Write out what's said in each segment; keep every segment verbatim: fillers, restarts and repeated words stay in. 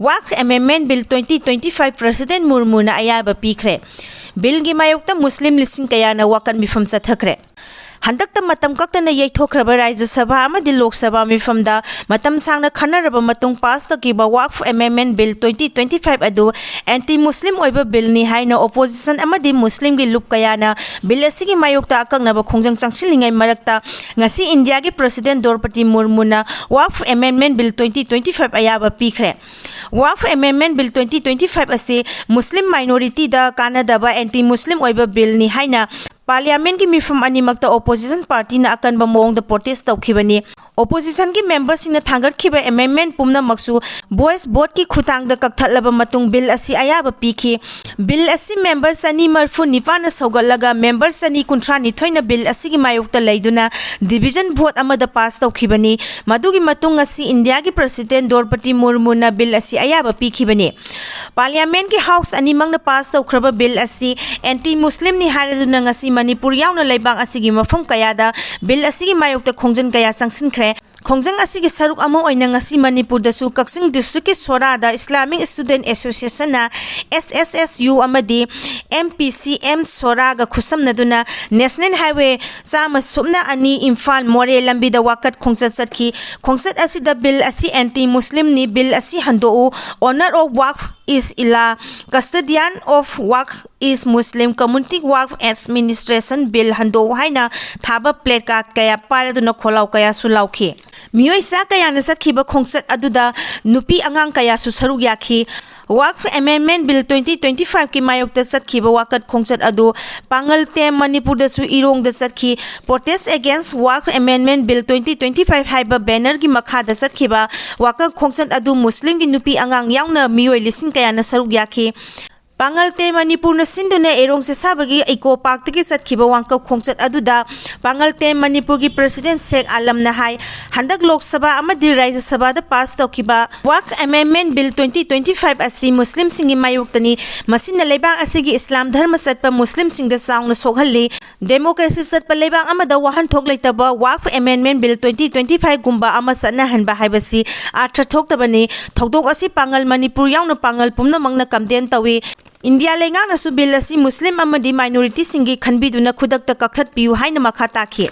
Waqf Amendment Bill twenty twenty-five President ꯃꯨꯔꯃꯨꯅ ꯑꯌꯥꯕ ꯄꯤꯈ꯭ꯔꯦ꯫ ꯕꯤꯜꯒꯤ ꯃꯥꯌꯣꯛꯇ ꯃꯨꯁꯂꯤꯝ ꯂꯤꯁꯤꯡ ꯀꯌꯥꯅ ꯋꯥꯀꯠ ꯃꯤꯐꯝ ꯆꯠꯊꯈ꯭ꯔꯦ꯫ ꯍꯟꯗꯛꯇ ꯃꯇꯝ ꯀꯛꯇꯅ ꯌꯩꯊꯣꯛꯈ꯭ꯔꯕ ꯔꯥꯖ꯭ꯌ ꯁꯚꯥ ꯑꯃꯗꯤ ꯂꯣꯛ ꯁꯚꯥ ꯃꯤꯐꯝꯗ ꯃꯇꯝ ꯁꯥꯡꯅ ꯈꯟꯅꯔꯕ ꯃꯇꯨꯡ ꯄꯥꯁ ꯇꯧꯈꯤꯕ Waqf Amendment Bill twenty twenty-five ꯑꯗꯨ anti Muslim ꯑꯣꯏꯕ ꯕꯤꯜꯅꯤ ꯍꯥꯏꯅ opposition ꯑꯃꯗꯤ ꯃꯨꯁꯂꯤꯝꯒꯤ ꯂꯨꯞ ꯀꯌꯥꯅ ꯕꯤꯜ ꯑꯁꯤꯒꯤ ꯃꯥꯌꯣꯛꯇ ꯑꯀꯛꯅꯕ ꯈꯣꯡꯖꯪ ꯆꯪꯁꯤꯜꯂꯤꯉꯩ ꯃꯔꯛꯇ ꯉꯁꯤ ꯏꯟꯗꯤꯌꯥꯒꯤ President Draupadi ꯃꯨꯔꯃꯨꯅ Waqf Amendment Bill twenty twenty-five ꯑꯌꯥꯕ ꯄꯤꯈ꯭ꯔꯦ꯫ Waqf Amendment Bill twenty twenty-five ꯑꯁꯤ ꯃꯨꯁꯂꯤꯝ minorityꯗ ꯀꯥꯟꯅꯗꯕ anti Muslim ꯑꯣꯏꯕ ꯕꯤꯜꯅꯤ ꯍꯥꯏꯅ Parliamentꯀꯤ ꯃꯤꯐꯝ ꯑꯅꯤꯃꯛꯇ opposition partyꯅ ꯑꯀꯟꯕ ꯃꯑꯣꯡꯗ protest ꯇꯧꯈꯤꯕꯅꯤ꯫ Oppositionꯒꯤ memberꯁꯤꯡꯅ ꯊꯥꯡꯒꯠꯈꯤꯕ amendment ꯄꯨꯝꯅꯃꯛꯁꯨ voice voteꯀꯤ ꯈꯨꯠꯊꯥꯡꯗ ꯀꯛꯊꯠꯂꯕ ꯃꯇꯨꯡ ꯕꯤꯜ ꯑꯁꯤ ꯑꯌꯥꯕ ꯄꯤꯈꯤ꯫ ꯕꯤꯜ ꯑꯁꯤ member ꯆꯅꯤ ꯃꯔꯤꯐꯨ ꯅꯤꯄꯥꯟꯅ ꯁꯧꯒꯠꯂꯒ member ꯆꯅꯤ ꯀꯨꯟꯊ꯭ꯔꯥ ꯅꯤꯊꯣꯏꯅ ꯕꯤꯜ ꯑꯁꯤꯒꯤ ꯃꯥꯌꯣꯛꯇ ꯂꯩꯗꯨꯅ division vote ꯑꯃꯗ pass ꯇꯧꯈꯤꯕꯅꯤ꯫ ꯃꯗꯨꯒꯤ ꯃꯇꯨꯡ ꯉꯁꯤ ꯏꯟꯗꯤꯌꯥꯒꯤ President ꯗ꯭ꯔꯧꯄꯗꯤ ꯃꯨꯔꯃꯨꯅ ꯕꯤꯜ ꯑꯁꯤ ꯑꯌꯥꯕ ꯄꯤꯈꯤꯕꯅꯤ꯫ Parliamentꯀꯤ house ꯑꯅꯤꯃꯛꯅ pass ꯇꯧꯈ꯭ꯔꯕ ꯕꯤꯜ ꯑꯁꯤ anti Muslimꯅꯤ ꯍꯥꯏꯔꯗꯨꯅ ꯉꯁꯤ ꯃꯅꯤꯄꯨꯔ ꯌꯥꯎꯅ ꯂꯩꯕꯥꯛ ꯑꯁꯤꯒꯤ ꯃꯐꯝ ꯀꯌꯥꯗ ꯕꯤꯜ ꯑꯁꯤꯒꯤ ꯃꯥꯌꯣꯛꯇ ꯈꯣꯡꯖꯪ ꯀꯌꯥ ꯆꯪꯁꯤꯟꯈ꯭ꯔꯦ꯫ ꯈꯣꯡꯖꯪ ꯑꯁꯤꯒꯤ ꯁꯔꯨꯛ ꯑꯃ ꯑꯣꯏꯅ ꯉꯁꯤ ꯃꯅꯤꯄꯨꯔꯗꯁꯨ ꯀꯛꯆꯤꯡ districtꯀꯤ ꯁꯣꯔꯥꯗ Islamic Student Associationꯅ, S S S U ꯑꯃꯗꯤ M P C M ꯁꯣꯔꯥꯒ ꯈꯨꯠꯁꯝꯅꯗꯨꯅ National Highway ꯆꯥꯝꯃ ꯁꯨꯞꯅ ꯑꯅꯤ ꯏꯝꯐꯥꯜ ꯃꯣꯔꯦ ꯂꯝꯕꯤꯗ ꯋꯥꯀꯠ ꯈꯣꯡꯆꯠ ꯆꯠꯈꯤ꯫ ꯈꯣꯡꯆꯠ ꯑꯁꯤꯗ ꯕꯤꯜ ꯑꯁꯤ anti Muslimꯅꯤ, ꯕꯤꯜ ꯑꯁꯤ ꯍꯟꯗꯣꯛꯎ, Owner of Waqf is Allah, Custodian of Waqf is Muslim, Community Waqf Administration Bill ꯍꯟꯗꯣꯛꯎ ꯍꯥꯏꯅ ꯊꯥꯕ placard ꯀꯌꯥ ꯄꯥꯏꯔꯗꯨꯅ ꯈꯣꯜꯂꯥꯎ ꯀꯌꯥꯁꯨ ꯂꯥꯎꯈꯤ꯫ ꯃꯤꯑꯣꯏ ꯆꯥ ꯀꯌꯥꯅ ꯆꯠꯈꯤꯕ ꯈꯣꯡꯆꯠ ꯑꯗꯨꯗ ꯅꯨꯄꯤ ꯑꯉꯥꯡ ꯀꯌꯥꯁꯨ ꯁꯔꯨꯛ ꯌꯥꯈꯤ꯫ Waqf Amendment Bill twenty twenty-fiveꯀꯤ ꯃꯥꯌꯣꯛꯇ ꯆꯠꯈꯤꯕ ꯋꯥꯀꯠ ꯈꯣꯡꯆꯠ ꯑꯗꯨ ꯄꯥꯡꯒꯜ ꯇꯦꯝ ꯃꯅꯤꯄꯨꯔꯗꯁꯨ ꯏꯔꯣꯡꯗ ꯆꯠꯈꯤ꯫ Protest Against Waqf Amendment Bill twenty twenty-five ꯍꯥꯏꯕ bannerꯒꯤ ꯃꯈꯥꯗ ꯆꯠꯈꯤꯕ ꯋꯥꯀꯠ ꯈꯣꯡꯆꯠ ꯑꯗꯨ ꯃꯨꯁꯂꯤꯝꯒꯤ ꯅꯨꯄꯤ ꯑꯉꯥꯡ ꯌꯥꯎꯅ ꯃꯤꯑꯣꯏ ꯂꯤꯁꯤꯡ ꯀꯌꯥꯅ ꯁꯔꯨꯛ ꯌꯥꯈꯤ꯫ ꯄꯥꯉꯜ ꯇꯦꯝ ꯃꯅꯤꯄꯨꯔꯅ ꯁꯤꯟꯗꯨꯅ ꯑꯦꯔꯣꯡ ꯁꯦꯁꯥꯕꯒꯤ ꯏꯀꯣ ꯄꯥꯔꯛꯇꯒꯤ ꯆꯠꯈꯤꯕ ꯋꯥꯀꯠ ꯈꯣꯡꯆꯠ ꯑꯗꯨꯗ ꯄꯥꯉꯜ ꯇꯦꯝ ꯃꯅꯤꯄꯨꯔꯒꯤ ꯄ꯭ꯔꯁꯤꯗꯦꯟ ꯁꯦꯈ ꯑꯥꯂꯝꯅ ꯍꯥꯏ, ꯍꯟꯗꯛ ꯂꯣꯛ ꯁꯚꯥ ꯑꯃꯗꯤ ꯔꯥꯖ꯭ꯌ ꯁꯚꯥꯗ ꯄꯥꯁ ꯇꯧꯈꯤꯕ ꯋꯥꯛꯐ ꯑꯦꯃꯦꯟꯗꯃꯦꯟꯠ ꯕꯤꯜ twenty twenty-five ꯑꯁꯤ ꯃꯨꯁꯂꯤꯝꯁꯤꯡꯒꯤ ꯃꯥꯌꯣꯛꯇꯅꯤ꯫ ꯃꯁꯤꯅ ꯂꯩꯕꯥꯛ ꯑꯁꯤꯒꯤ ꯏꯁꯂꯥꯝ ꯙꯔꯃ ꯆꯠꯄ ꯃꯨꯁꯂꯤꯝꯁꯤꯡꯗ ꯆꯥꯎꯅ ꯁꯣꯛꯍꯜꯂꯤ꯫ ꯗꯦꯃꯣꯀ꯭ꯔꯦꯁꯤ ꯆꯠꯄ ꯂꯩꯕꯥꯛ ꯑꯃꯗ ꯋꯥꯍꯟꯊꯣꯛ ꯂꯩꯇꯕ ꯋꯥꯛꯐ ꯑꯦꯃꯦꯟꯗꯃꯦꯟꯠ ꯕꯤꯜ twenty twenty-five ꯒꯨꯝꯕ ꯑꯃ ꯆꯠꯅꯍꯟꯕ ꯍꯥꯏꯕꯁꯤ ꯑꯥꯔꯊ ꯊꯣꯛꯇꯕꯅꯤ꯫ ꯊꯧꯗꯣꯛ ꯑꯁꯤ ꯄꯥꯉꯜ ꯃꯅꯤꯄꯨꯔ ꯌꯥꯎꯅ ꯄꯥꯉꯜ ꯄꯨꯝꯅꯃꯛꯅ ꯀꯟꯗꯦꯝ ꯇꯧꯏ꯫ ꯏꯟꯗꯤꯌꯥ ꯂꯩꯉꯥꯛꯅꯁꯨ ꯕꯤꯜ ꯑꯁꯤ ꯃꯨꯁꯂꯤꯝ ꯑꯃꯗꯤ ꯃꯥꯏꯅꯣꯔꯤꯇꯤꯁꯤꯡꯒꯤ ꯈꯟꯕꯤꯗꯨꯅ ꯈꯨꯗꯛꯇ ꯀꯛꯊꯠꯄꯤꯌꯨ ꯍꯥꯏꯅ ꯃꯈꯥ ꯇꯥꯈꯤ꯫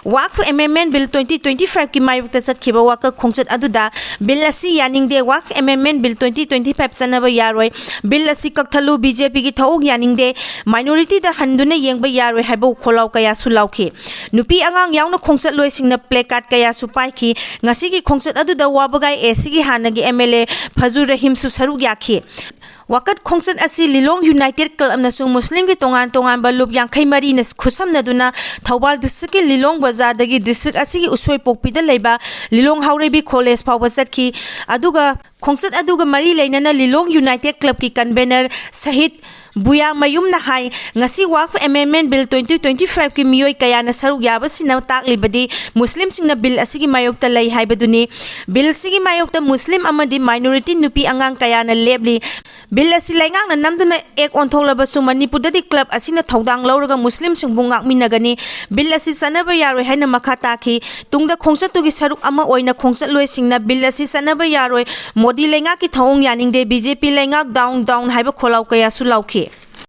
ꯋꯥꯛꯐ ꯑꯦꯃꯦꯟꯗꯃꯦꯟꯠ ꯕꯤꯜ twenty twenty-five ꯀꯤ ꯃꯥꯌꯣꯛꯇ ꯆꯠꯈꯤꯕ ꯋꯥꯀꯠ ꯈꯣꯡꯆꯠ ꯑꯗꯨꯗ ꯕꯤꯜ ꯑꯁꯤ ꯌꯥꯅꯤꯡꯗꯦ, ꯋꯥꯛꯐ ꯑꯦꯃꯦꯟꯗꯃꯦꯟꯠ ꯕꯤꯜ twenty twenty-five ꯆꯠꯅꯕ ꯌꯥꯔꯣꯏ, ꯕꯤꯜ ꯑꯁꯤ ꯀꯛꯊꯠꯂꯨ, ꯕꯤ ꯖꯦ ꯄꯤꯒꯤ ꯊꯧꯑꯣꯡ ꯌꯥꯅꯤꯡꯗꯦ, ꯃꯥꯏꯅꯣꯔꯤꯇꯤꯗ ꯍꯟꯗꯨꯅ ꯌꯦꯡꯕ ꯌꯥꯔꯣꯏ ꯍꯥꯏꯕ ꯈꯣꯜꯂꯥꯎ ꯀꯌꯥꯁꯨ ꯂꯥꯎꯈꯤ꯫ ꯅꯨꯄꯤ ꯑꯉꯥꯡ ꯌꯥꯎꯅ ꯈꯣꯡꯆꯠꯂꯣꯏꯁꯤꯡꯅ ꯄ꯭ꯂꯦꯀꯥꯔꯗ ꯀꯌꯥꯁꯨ ꯄꯥꯏꯈꯤ꯫ ꯉꯁꯤꯒꯤ ꯈꯣꯡꯆꯠ ꯑꯗꯨꯗ ꯋꯥꯕꯒꯥꯏ ꯑꯦ ꯁꯤꯒꯤ ꯍꯥꯟꯅꯒꯤ ꯑꯦꯝ ꯑꯦꯜ ꯑꯦ ꯐꯖꯨꯔ ꯔꯍꯤꯝꯁꯨ ꯁꯔꯨꯛ ꯌꯥꯈꯤ꯫ ꯋꯥꯀꯠ ꯈꯣꯡꯆꯠ ꯑꯁꯤ ꯂꯤꯂꯣꯡ ꯌꯨꯅꯥꯏꯇꯦꯗ ꯀ꯭ꯂꯕꯅꯁꯨ ꯃꯨꯁꯂꯤꯝꯒꯤ ꯇꯣꯉꯥꯟ ꯇꯣꯉꯥꯟꯕ ꯂꯨꯞ ꯌꯥꯡꯈꯩ ꯃꯔꯤꯅ ꯈꯨꯠꯁꯝꯅꯗꯨꯅ ꯊꯧꯕꯥꯜ ꯗꯤꯁꯇ꯭ꯔꯤꯛꯀꯤ ꯂꯤꯂꯣꯡ ꯕꯖꯥꯔꯗꯒꯤ ꯗꯤꯁꯇ꯭ꯔꯤꯛ ꯑꯁꯤꯒꯤ ꯎꯁꯣꯏꯄꯣꯛꯄꯤꯗ ꯂꯩꯕ ꯂꯤꯂꯣꯡ ꯍꯥꯎꯔꯩꯕꯤ ꯀꯣꯂꯦꯖ ꯐꯥꯎꯕ ꯆꯠꯈꯤ꯫ ꯑꯗꯨꯒ ꯈꯣꯡꯆꯠ ꯑꯗꯨꯒ ꯃꯔꯤ ꯂꯩꯅꯅ ꯂꯤꯂꯣꯡ ꯌꯨꯅꯥꯏꯇꯦꯗ ꯀ꯭ꯂꯕꯀꯤ ꯀꯟꯚꯦꯅꯔ ꯁꯍꯤꯗ ꯕꯨꯌꯥꯃꯌꯨꯝꯅ ꯍꯥꯏ, ꯉꯁꯤ ꯋꯥꯛꯐ ꯑꯦꯃꯦꯟꯗꯃꯦꯟꯠ ꯕꯤꯜ twenty twenty-five ꯀꯤ ꯃꯤꯑꯣꯏ ꯀꯌꯥꯅ ꯁꯔꯨꯛ ꯌꯥꯕꯁꯤꯅ ꯇꯥꯛꯂꯤꯕꯗꯤ ꯃꯨꯁꯂꯤꯝꯁꯤꯡꯅ ꯕꯤꯜ ꯑꯁꯤꯒꯤ ꯃꯥꯌꯣꯛꯇ ꯂꯩ ꯍꯥꯏꯕꯗꯨꯅꯤ꯫ ꯕꯤꯜ ꯑꯁꯤꯒꯤ ꯃꯥꯌꯣꯛꯇ ꯃꯨꯁꯂꯤꯝ ꯑꯃꯗꯤ ꯃꯥꯏꯅꯣꯔꯤꯇꯤ ꯅꯨꯄꯤ ꯑꯉꯥꯡ ꯀꯌꯥꯅ ꯂꯦꯞꯂꯤ꯫ ꯕꯤꯜ ꯑꯁꯤ ꯂꯩꯉꯥꯛꯅ ꯅꯝꯗꯨꯅ ꯑꯦꯛ ꯑꯣꯟꯊꯣꯛꯂꯕꯁꯨ ꯃꯅꯤꯄꯨꯔꯗꯗꯤ ꯀ꯭ꯂꯕ ꯑꯁꯤꯅ ꯊꯧꯗꯥꯡ ꯂꯧꯔꯒ ꯃꯨꯁꯂꯤꯝꯁꯤꯡꯕꯨ ꯉꯥꯛꯃꯤꯟꯅꯒꯅꯤ꯫ ꯕꯤꯜ ꯑꯁꯤ ꯆꯠꯅꯕ ꯌꯥꯔꯣꯏ ꯍꯥꯏꯅ ꯃꯈꯥ ꯇꯥꯈꯤ꯫ ꯇꯨꯡꯗ ꯈꯣꯡꯆꯠꯇꯨꯒꯤ ꯁꯔꯨꯛ ꯑꯃ ꯑꯣꯏꯅ ꯈꯣꯡꯆꯠꯂꯣꯏꯁꯤꯡꯅ ꯕꯤꯜ ꯑꯁꯤ ꯆꯠꯅꯕ ꯌꯥꯔꯣꯏ, ꯃꯣꯗꯤ ꯂꯩꯉꯥꯛꯀꯤ ꯊꯧꯑꯣꯡ ꯌꯥꯅꯤꯡꯗꯦ, ꯕꯤ ꯖꯦ ꯄꯤ ꯂꯩꯉꯥꯛ ꯗꯥꯎꯟ ꯗꯥꯎꯟ ꯍꯥꯏꯕ ꯈꯣꯜꯂꯥꯎ ꯀꯌꯥꯁꯨ ꯂꯥꯎꯈꯤ꯫